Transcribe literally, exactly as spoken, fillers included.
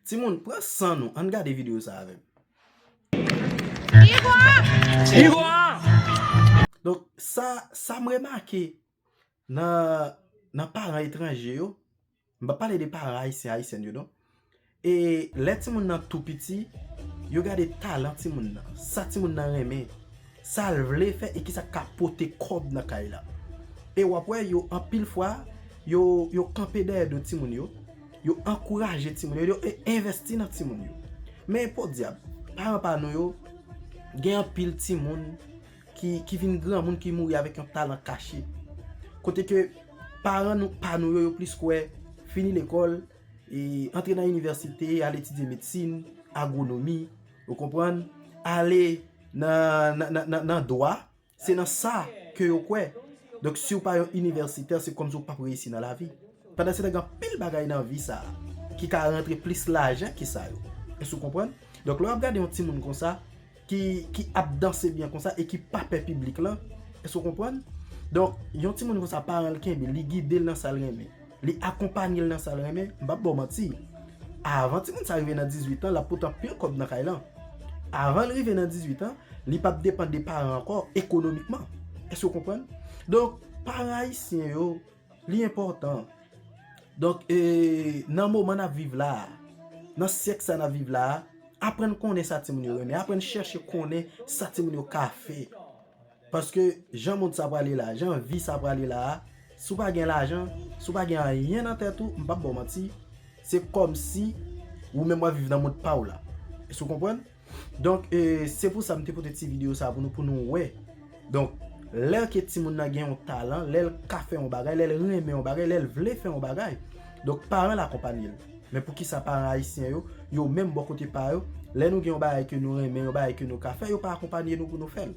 Timoun, pran san nou, ann gade videyo sa avè m. Donk, sa, sa m remake nan, nan paran etranje yo, m p ap pale de paran ayisyen, ayisyèn yo non. E lè timoun nan tou piti, yo gade talan timoun nan, sa timoun nan renmen, sa l vle fè e kisa k ka pote kòb nan kay la. E w ap wè yo anpil fwa, yo, yo kanpe dèyè do timoun yo, yo ankouraje timoun yo, yo e- envèsti nan timoun yo. Men podyab, paran pa nou yo, gen anpil timoun ki, ki vin granmoun ki mouri avèk yon talan kache. Kote ke paran nou, pa nou yo, yo plis kwè fini lekòl, e antre nan inivèsite, al etidye medsin, agwonomi, ou konprann, ale nan, nan, nan, nan, nan dwa, se nan sa ke yo kwè. Donk, si w pa yon inivèsitè, se kòmsi w p ap reyisi nan lavi. Pandan se tan, gen anpil bagay nan vi sa a ki ka rantre plis lajan ke sa yo. Èske w konprann? Donk, lè w ap gade yon timoun konsa, ki, ki ap danse byen konsa e ki pa pè piblik lan, èske w konprann? Donk, yon timoun konsa, paran l kenbe, li gide l nan sa l renmen, li akonpanye l nan sa l renmen, m p ap ba w manti. Avan timoun sa rive nan dizuit an, l ap pote anpil kòb nan kay lan. Avan l rive nan dizuit an, li p ap depann de paran ankò ekonomikman. Èske w konprann? Donk, paran ayisyen yo, li enpòtan. Donk, e, nan moman n ap viv la a, nan syèk sa n ap viv la a, aprann konnen sa timoun yo renmen, aprann chèche konnen sa timoun yo ka fè. Paske jan mond sa prale la, jan vi sa prale la a, si w pa gen lajan, si w pa gen anyen nan tèt ou, m p ap ba w manti, se kòmsi ou menm w ap viv nan mond pa w la. Èske w konprann? Donk, e, se pou sa m te pote ti videyo sa pou nou, pou nou wè. Donk, lè ke timoun nan gen yon talan, lè l ka fè yon bagay, lè l renmen yon bagay, lè l vle fè yon bagay, donk, paran l akonpanye l. Men poukisa paran ayisyen yo, yo menm bò kote pa yo, lè nou gen yon bagay ke nou renmen, yon bagay ke nou ka fè, yo pa akonpanye nou pou nou fè l?